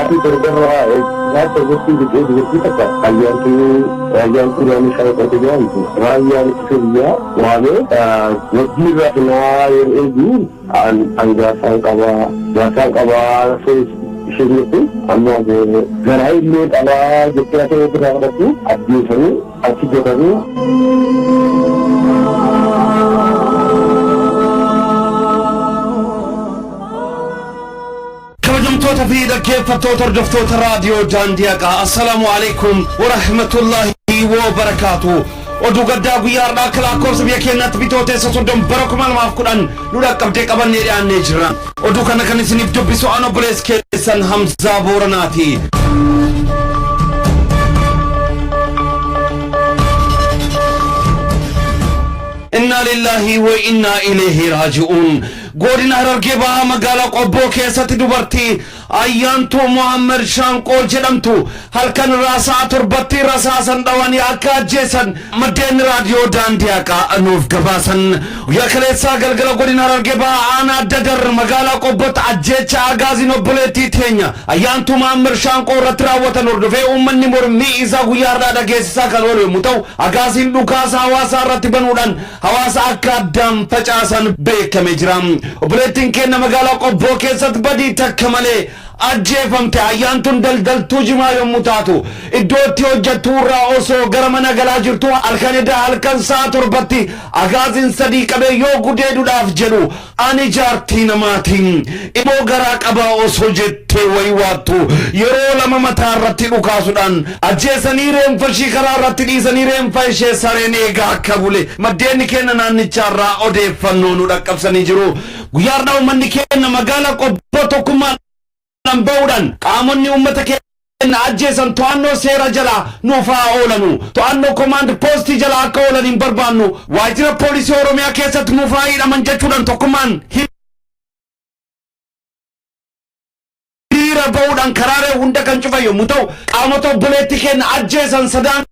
Sa'aatii torbarraa sa'aatii torbatti biqee dubartii takka ayyaantuu ayyaantuu naannoo shara qote jedhamtu raayyaan ittisa biyyaa waamee wajjii irraa finaa yeroo eegu an jaarsaan qabaa jaarsaan qabaa isheen jettu amma garaa illee qabaa jettee akka irraa fudhattu ajjeesanii achi gatanii. Kabajamtoota fi dhaggeeffattoota hordoftoota raadiyoo Daandii Haqaa, assalaamu alaikum warahmatullaahi wabarakaatu. Oduu gaddaa guyyaa har'aa akka lakkoofsa biyya keenyaatti Bitootessa 30 bara 2010 nu dhaqqabdee qabannee dhiyaannee jirra. Oduu kana kan isiniif dubbisu an obboleessa keessan Hamzaa Booranaati. Innaa lillaahi wa innaa ilayhi raaji'uun. Godina Harargee Bahaa magaalaa Qobboo keessatti dubartii Ayyaantuu Mohaammed Shaanqoo jedhamtu halkan irraa sa'a 7tti rasaasan dhawanii akka ajjeesan maddeen raadiyoo Daandii Haqaa nuuf gabaasan. Guyyaa kaleessaa galgala godina Harargee Bahaa aanaa Dadar magaalaa Qobbootti ajjeechaa agaaziin obboleettii teenya Ayyaantuu Mohaammed Shaanqoo irratti raawwatan hordofee uummanni mormii isaa guyyaa har'aa dhageessisaa kan oolu yommuu ta'u, agaaziin dhukaasa hawaasaa irratti banuudhaan hawaasa akka addaan facaasan beekamee jira. Obboleettiin keenya magaalaa Qobboo keessatti badii takka malee ajjeefamte. Ayyaantuun daldaltuu jimaa yommuu taatu iddoo itti hojjettu irraa osoo gara mana galaa jirtu halkan edaa halkan sa'a 7tti agaaziin sadii qabee yoo gudeeduudhaaf jedhu ani jaartii namaatiin immoo garaa qabaa osoo jettee wayi waattu yeroo lama mataa irratti dhukaasuudhaan ajjeesanii reenfa ishii karaa irratti dhiisanii reenfa ishee sareen eegaa akka bule maddeen keenya naannichaarraa odeeffannoo nu dhaqqabsanii jiru. Guyyaa har'aa uummanni keenya magaalaa Qobboo tokkummaadhaan bahuudhaan qaamonni uummata keenya ajjeesan to'annoo seera jalaa nuuf haa oolanu. To'annoo komaand poostii jalaa akka oolan hin barbaannu. Waajjira poolisii Oromiyaa keessatti nuuf haa hidhaman jechuudhaan tokkummaan hiriira bahuudhaan karaalee hunda kan cufan yommuu ta'u, qaamota obboleettii keenya ajjeesan sadaan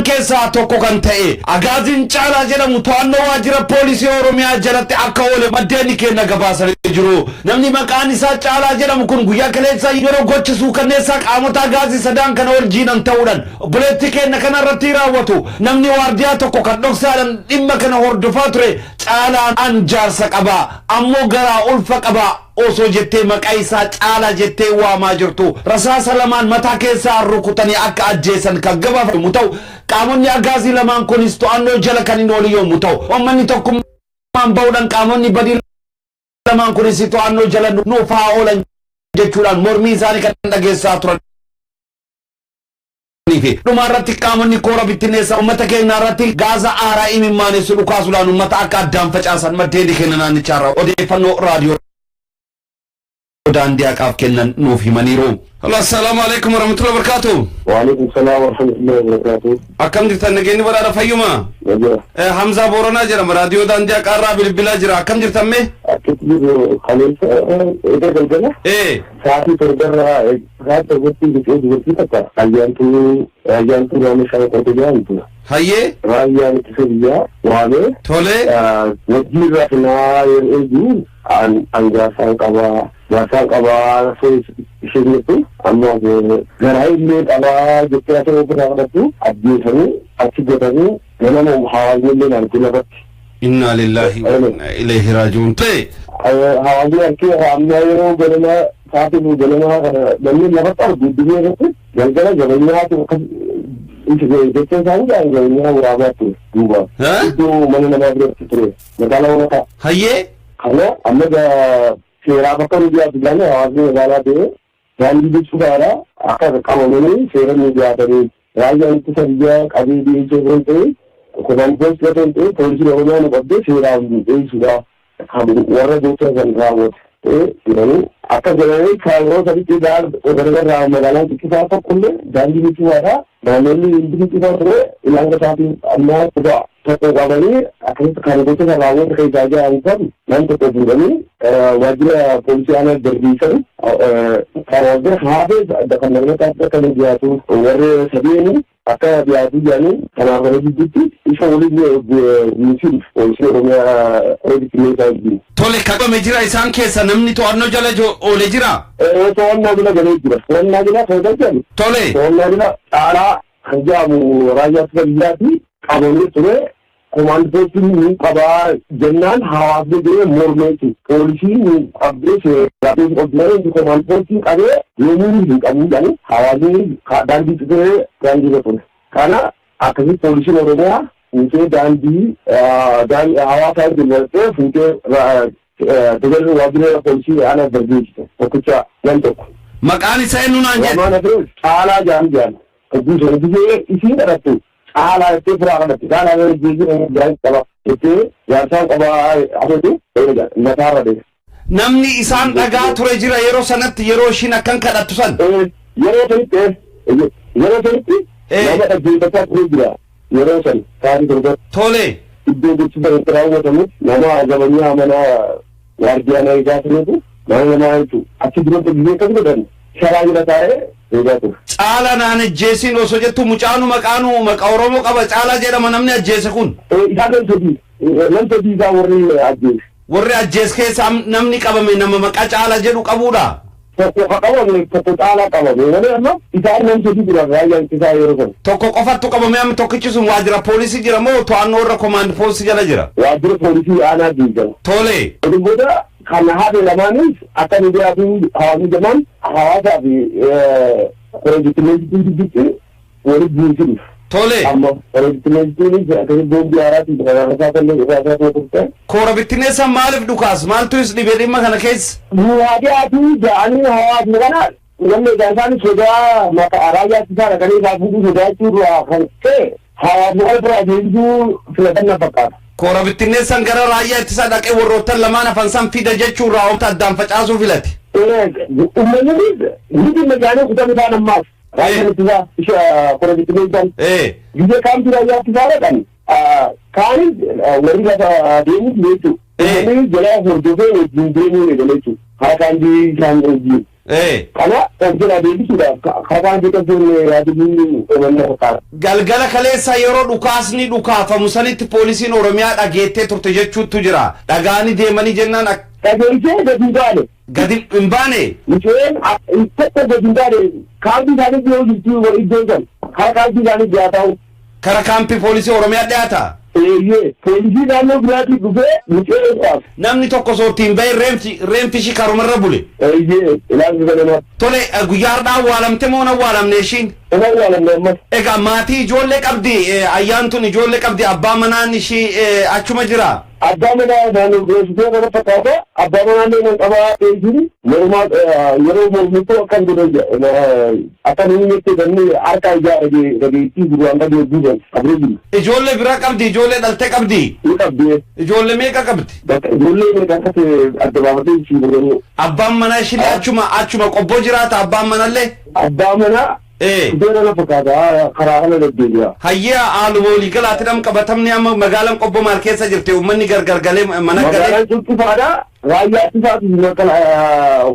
keessaa tokko kan ta'e Agaaziin Caalaa jedhamu to'annoo waajjira poolisii Oromiyaa jalatti akka oole maddeen keenya gabaasanii jiru. Namni maqaan isaa Caalaa jedhamu kun guyyaa kaleessaa yeroo gocha suukanneessaa qaamota agaazii sadaan kana ol jiinan ta'uudhaan obboleettii keenya kana irratti raawwatu namni waardiyaa tokko kan dhoksaadhaan dhimma kana hordofaa ture Caalaan an jaarsa qaba ammoo garaa ulfa qaba osoo jettee maqaa isaa Caalaa jettee waamaa jirtu rasaasa lamaan mataa keessaa rukutanii akka ajjeesan kan gabaafamu ta'u, qaamonni agaazii lamaan kunis to'annoo jala kan hin oolin yommuu ta'u, uummanni tokkummaan bahuudhaan qaamonni badii lamaan kunis to'annoo jala nuuf haa oolan jechuudhaan mormii isaanii kan dhageessisaa turan. Fi dhuma irratti qaamonni koora bittinneessaa uummata keenya irratti gaaza aaraa imimmaanessu dhukaasuudhaan uummata akka addaan facaasan maddeen keenya naannichaarraa odeeffannoo raadiyoo Daandii Haqaaf kennan nuuf himaniiru. Assalaamu alaikum warahmatullahi wabarakatuh. Waalaikum salaam warahmatullahi wabarakatuh. Akkam jirtan, nageenyi badhaadha, fayyuma? Nagaa. Hamzaa Booranaa jedhama, raadiyoo Daandii Haqaarraa bilbilaa jira. Akkam jirtan mee? Akkatti jiru, kaleessa eega galgala sa'aatii torbarraa sa'aatii torbatti biqee dubartii takka ayyaantuu ayyaantuu naannoo shara qote jedhamtu raayyaan ittisa biyyaa waamee wajjii irraa finaa yeroo eegu an jaarsaan qabaa jaarsaan qabaa isheen jettu amma garaa illee qabaa jettee akka ofirraa fudhattu ajjeesanii achi gatanii ganama hawaasni illee argee lafatti. Innaa lillaahi wa innaa ilayhi raaji'uun. Ta'e. Hawaasni argee amma yeroo ganama sa'aatii ganama kana namni lafatti argu dirree irratti galgala jabeenyaatu akkas jecha isaanii jabeenyaa waraabaa ture duuba. Iddoo mana namaa biratti ture magaalaa Hoolataa. Kana amma seeraaf akka nu dhiyaatu jedhanii hawaasni magaalaa ta'ee daandii jechuudhaadha akka qabamanii seera nu dhiyaatanii raayyaan ittisa biyyaa qabee dhiyeessuu osoo hin ta'in, komaand poostii osoo hin ta'in, poolisiin Oromiyaa nu qabdee seeraaf nu dhiyeessuudha kan warra gocha san raawwate jedhanii akka jedhanii yeroo saditti gargarraa magaalaan ciccitaa tokkollee daandii jechuudhaadha naannonni hundi ciccitaa ture ilanga isaatiin ammaa quba tokko qabanii akkasitti kan gocha san raawwate keessaa jiran kan nam tokko fuudhanii waajjira poolisii aanaa darbiisan kan waajjira haafee kan dabalataa akka nu dhiyaatu warri sadeeni. Akka dhiyaatu jedhanii kanaaf kana gidduutti isa waliin guutuun poolisii Oromiyaa hojii isaa wajjin. Tole, qabame jira isaan keessa namni to'annoo jala oole jira? To'annoo jala galee jira. To'annoo jala kan galchan. Tole. To'annoo jala Caalaa kan jedhamu raayyaa ittisa biyyaatti qabamee ture. Komaand poostiin nu qabaa jennaan hawaasni jiree mormeetu poolisiin nu qabdee seeraan qabdee komaand poostiin qabee yoomuu hin qabu jedhanii hawaasni daandii cufee daandii irra ture. Kana akkasii poolisiin Oromiyaa fuutee daandii hawaasaa wajjin walqee fuutee tajaajila waajjira poolisii aanaa darbeessite tokkicha nam tokko. Maqaan isaa eenyu naan jedhe? Lamaan hafee Caalaa jedhamu jedhan. Hogguu sana gisee isiin kadhattu Caalaa jettee firaa kadhatte. Caalaa yoo jechuun jaan qaba jettee jaarsaan qaba afeetu mataarra deema. Namni isaan dhagaa ture jira yeroo sanatti, yeroo ishiin akkan kadhattu san? Yeroo sanitti, yeroo sanitti nama dhaggeeffachaa ture jira yeroo san sa'aatii 7. Tole. Iddoo gochi sana itti raawwatamu nama zabanyaa mana waardiyaa na eegaa turetu nama namaa jechuudha. Achi duratti gisee akkas godhan sharaa jala taa'ee eegaa ture. Caalaa naan ajjeesiin osoo jettu mucaanu maqaanu maqaa Oromoo qaba, Caalaa jedhama namni ajjeese kun. Isaan nam sadii, nam sadii isaa warri ajjeese. Warri ajjees keessa namni qabame nama maqaa Caalaa jedhu qabuudha. Tokko ka qabame, tokko Caalaa qabame malee amma isaan nam sadii turan raayyaan ittisaa yeroo sana. Tokko qofattu qabame, amma tokkichi sun waajjira poolisii jira moo to'annoo irra komaand poostii jala jira? Waajjira poolisii aanaa diigama. Tole. Oduu booda kan hafe lamaanis akka nu dhiyaatu hawaasni jamaan hawaasaa fi korojittimeesitiin gidduutti walitti buusuuf. Tole. Amma korojittimeesitiinis akkasii boombii haaraatiin rasaasa illee rasaasa turte. Koora bittinneessaan maaliif dhukaas? Maaltu is dhibee dhimma kana keessa? Nu haa dhiyaatu jedhanii hawaasni kana namni egaa isaan sodaa maqaa raayyaa ittisaa dhaqanii isaa fuudhuu sodaachuu irraa kan ka'e hawaasni kana biraa deebisuu filatan na fakkaata. Koora bittinneessaan gara raayyaa ittisaa dhaqee warroottan lamaan hafan san fida jechuu irraa oomta addaan facaasuu filate. Uummanni ni dhimma jedhanii kutan isaan ammaas raayyaan ittisaa isha koora bittinneessaan. Biyya kaamtu raayyaa ittisaa dhaqan kaanis warri lafa deemuuf jechuudha. Uummanni jalaa hordofee wajjin deemuu eegale jechuudha. Karaa kaandii isaan wajjin. Kana of jalaa deebisuudhaaf karaa kaandii qabduun yaaduu uumanna fakkaata. Galgala kaleessa yeroo dhukaasni dhukaafamu sanitti poolisiin Oromiyaa dhageettee turte jechuutu jira. Dhagaanii deemanii jennaan Dhageessee gadi hin baane. Gadi hin baane. Muceen tokko gadi hin baane, kaardii isaanii dhiyoo jirtu iddoo san karaa kaardii isaanii dhiyaataa. Kara kaampii poolisii Oromiyaa dhiyaata. Eeyyee, poolisii naannoo biraatii dhufee mucee dhukaaf. Namni tokko osoo ittiin bahin reenfi ishii karumarra bule. Eeyyee, ilaalchi ganama. Tole, guyyaa har'aa awwaalamte moo hin awwaalamne ishiin? Hin awwaalamne ammas. Egaa maatii ijoollee qabdi, Ayyaantuun ijoollee qabdi, abbaa manaan ishii achuma jira? Abbaa manaa naannoo geessitee kana fakkaata, abbaa manaa illee nan qabaa jechuun mormaa yeroo mormitu akkam godhe akka inni jettee ganni harka ijaa dhageettii gurraan dhagee buusan qabdee jiru. Ijoollee biraa qabdi, ijoollee dhalte qabdi? Ni qabdi. Ijoollee meeqa qabdi? Bakka ijoollee meeqa akka ta'e adda baafatee ishii godhanii. Abbaan manaa ishillee achuma Qobboo jiraata abbaan manallee? Abbaa manaa Iddoo na fakkaata karaa kana deddeebi'a. Hayyee, haaluma walii galaatti dham qabatamni amma magaalaan Qobboo maal keessa jirti? Uummanni gargar galee mana galee. Magaalaan cufaadha. Raayyaa ittisaati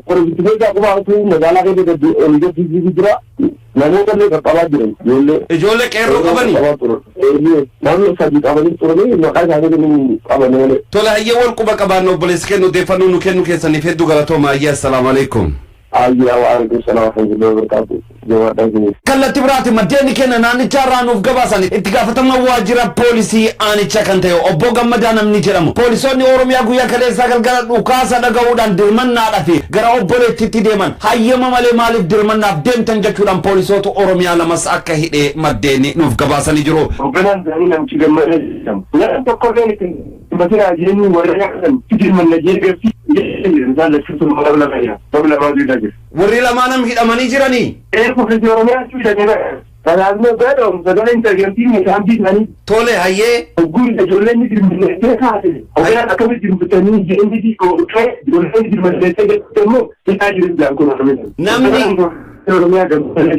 korojittimeessaa qofaatu magaalaa keessa gadi olii gadi jira. Namoota illee qaqqabaa jiran ijoollee. Ijoollee qeerroo qabanii? Qabaa turan. Eeyyee, namni sadii qabanii turanii maqaa isaanii kennu qaban malee. Tole, hayyee, wal quba qabaanna. Obboleessi kennu odeeffannoo nu kennu keessaniif hedduu galatooma. Hayyee, assalaamu alaikum. Ayyaa, wa alaikum salaam wa rahmatullahi wa barakatuh. Jawaadhaa isiniif. Kallattii biraati maddeen keenya naannichaa irraa nuuf gabaasan itti gaafatamaa waajjira poolisii aanichaa kan ta'e obbo Gammadaa namni jedhamu poolisoonni Oromiyaa guyyaa kaleessaa galgala dhukaasa dhaga'uudhaan dirmannaadhaa fi gara obboleettiitti deeman hayyama malee maaliif dirmannaaf deemtan jechuudhaan poolisoota Oromiyaa lamas akka hidhee maddeen nuuf gabaasanii jiru. Hoogganaan isaanii namichi Gammadaa jedhamu. Nama tokko illee itti himatinaa jennu warra nyaatan dirmanna jee gabsi isaan lachuutu nama lama jira. Nama lamaatu hidhaa jira. Warri lamaanam hidhamanii jiranii? Ee, poolisii Oromiyaa hidhamee bara. Kanaafuu gaadhoom sagalee hin argamtiin kaampii isaanii. Tole, hayyee. Ogguun ijoolleen ni dirmanneessee kaase. Hoogganaan akkamitti dirmatanii jedhanii dhufee ijoolleen dirmanneessee jedhu immoo hidhaa jiru jaan kun Oromiyaa. Namni Oromiyaa Gammadaa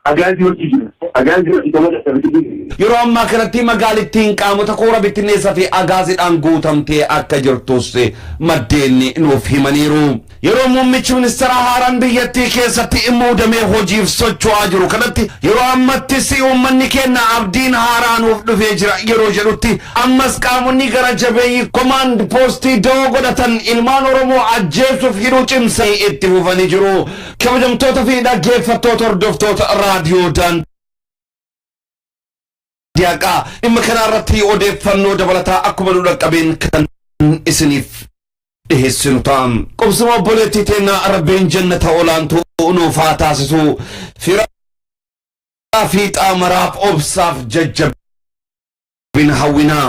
Agaazii hojii jira. Agaazii hojii gama dadhabee. Yeroo ammaa kanatti magaalittiin qaamota koora bittinneessa fi agaaziidhaan guutamtee akka jirtus maddeen nuuf himaniiru. Yeroo muummichi ministeera haaraan biyyattii keessatti muudamee hojiif socho'aa jiru kanatti, yeroo ammattis uummanni keenya abdiin haaraa nuuf dhufee jira yeroo jedhutti, ammas qaamonni gara jabeeyyii komaand poostii da'oo godhatan ilmaan Oromoo ajjeesuuf hidhuu cimsanii itti fufanii jiru. Kabajamtoota fi dhaggeeffattoota, hordoftoota raadiyoo Daandii Haqaa, dhimma kana irratti odeeffannoo dabalataa akkuma nu dhaqqabeen kan isiniif dhiheessinu ta'a. Qubsuma obboleettii teennaa Rabbiin jannata olaantuu nuuf haa taasisu. Firaa fi xaamaraaf obsaaf jajjabina hawwinaa.